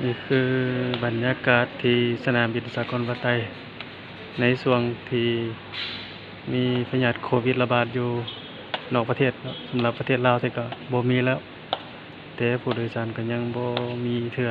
ນີ້ຄືບັນຍາກາດທີ່ສະໜາມບິນສາກົນວັດໄຕ ໃນຊ່ວງທີ່ມີພະຍາດໂຄວິດລະບາດຢູ່ນອກປະເທດເນາະ. ສຳລັບປະເທດລາວແທ້ກໍບໍ່ມີແລ້ວ ແຕ່ຜູ້ໂດຍສານກໍຍັງບໍ່ມີເທື່ອ.